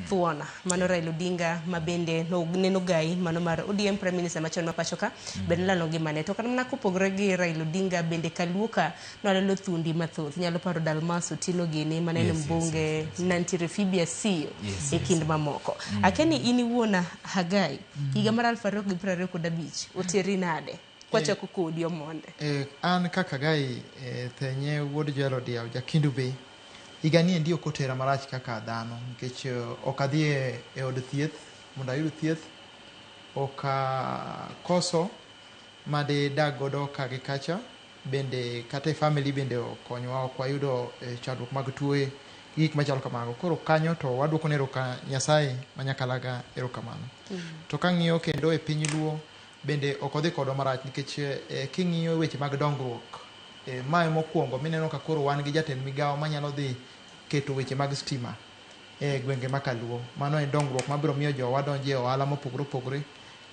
Thuon mano Raila Odinga ma bende neno gai mano mar ODM Prime Minister machon ma pacho ka bende nolalo ngimane. To kata mana kopogore gi Raila Odinga, bende kaluo ka nolalo thuondi mathoth. Nyalo paro Dalmas Otieno gini mane en mbunge, nantiere Phoebe Asiyo e kind mamoko. Akia ni in iwuon Hagai, higa mar 2025 oteri nade? Kwachako kodi, Omonde. An kaka Gai Thenye wuod Joel Odiaw Jakindu Bay, higa ni endi ok otera marach kaka dhano, nikech ok adhi e od thieth mondo ayud thieth, ok akoso madi dag godo ka gi kacha, bende kata e family bende okonywa, ok wayudo chandruok mag tuoye gi gik machalo kamago. Koro kanyo to waduoko ne Nyasaye ma Nyakalaga erokamano. To kang'iyo kendo e piny Luo bende ok odhi kodwa marach, nikech king'iyo weche mag dongruok, mae mokwongo mineno ka koro wan gi jatend migawo manyalo dhi keto weche mag stima e gwenge ma Kaluo. Mano en dongruok mabiro miyo jowa donjo e ohala mopogore opogore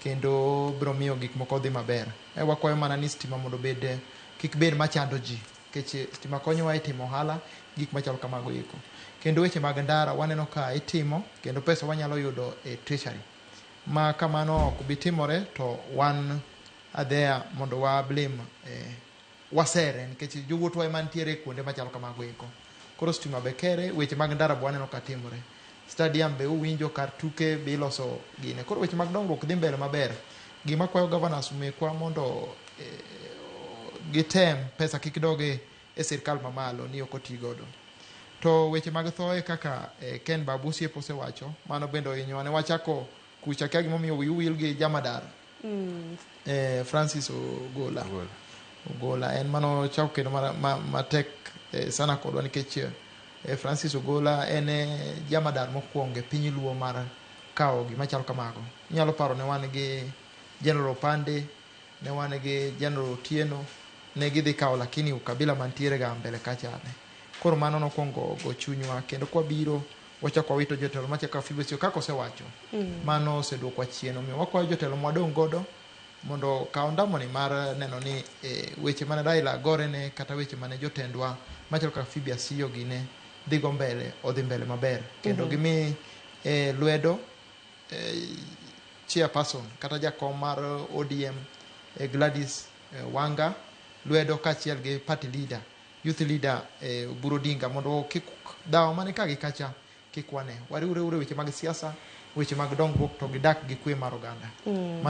kendo biro miyo gik moko dhi maber. Wakwayo mana ni stima mondo obed kik bed machando ji, nikech stima konyowa e timo ohala, gik machalo kamago eko. Kendo weche mag ndara waneno ka itimo kendo pesa wanyalo yudo e treasury. Ma kamano ok bi timore to wan adheya mondo wa blame wasere, nikech jowuothwa ema nitiere kuonde machalo kamago eko. Koro stima be kere, weche mag ndara be waneno ka timore. Stadium be uwinjo, kar tuke be iloso gine. Koro weche mag dongruok dhi mbele maber. Gima kwayo governors mekwa mondo gitem pesa kik dog e sirkal mamalo ni ok oti godo. To weche mag thoe kaka Ken Babu osiepo osewacho, mano bende ohinyowa ne wachako kucha, kia gimomiyo wiu wil gi Jamadar Francis Ogola. Ogola. Ogola en mano chako kendo matek sana kodwa, nikech Francis Ogola en jamadar mokwongo e piny Luo mar kawo gima chalo kamago. Inyalo paro ne wan gi General Opande, ne wan gi General Otieno, ne gidhi kawo, lakini ukabila mantiere ga mbele kacha ne. Koro mano nokwongo go chunywa, kendo kwabiro wachako wawito jotelo machako kaka Phoebe Asiyo kaka osewacho. Mano oseduokwa chien, omiyo wakwayo jotelo mwadong' godo mondo okaw ndamoni mar neno ni weche mane Raila gorene kata weche mane jotendwa machalo kaka Phoebe Asiyo gine dhigo mbele, odhi mbele maber kendo gimi lwedo chairperson kata jakom mar ODM, Gladys Wanga lwedo, kaachiel gi party leader, youth leader, Oburu Odinga, mondo kik dhawo mane ka gi kacha kik wane wariwre ure weche mag siasa, weche mag dongruok, to gidak gi kwe mar oganda. Mano.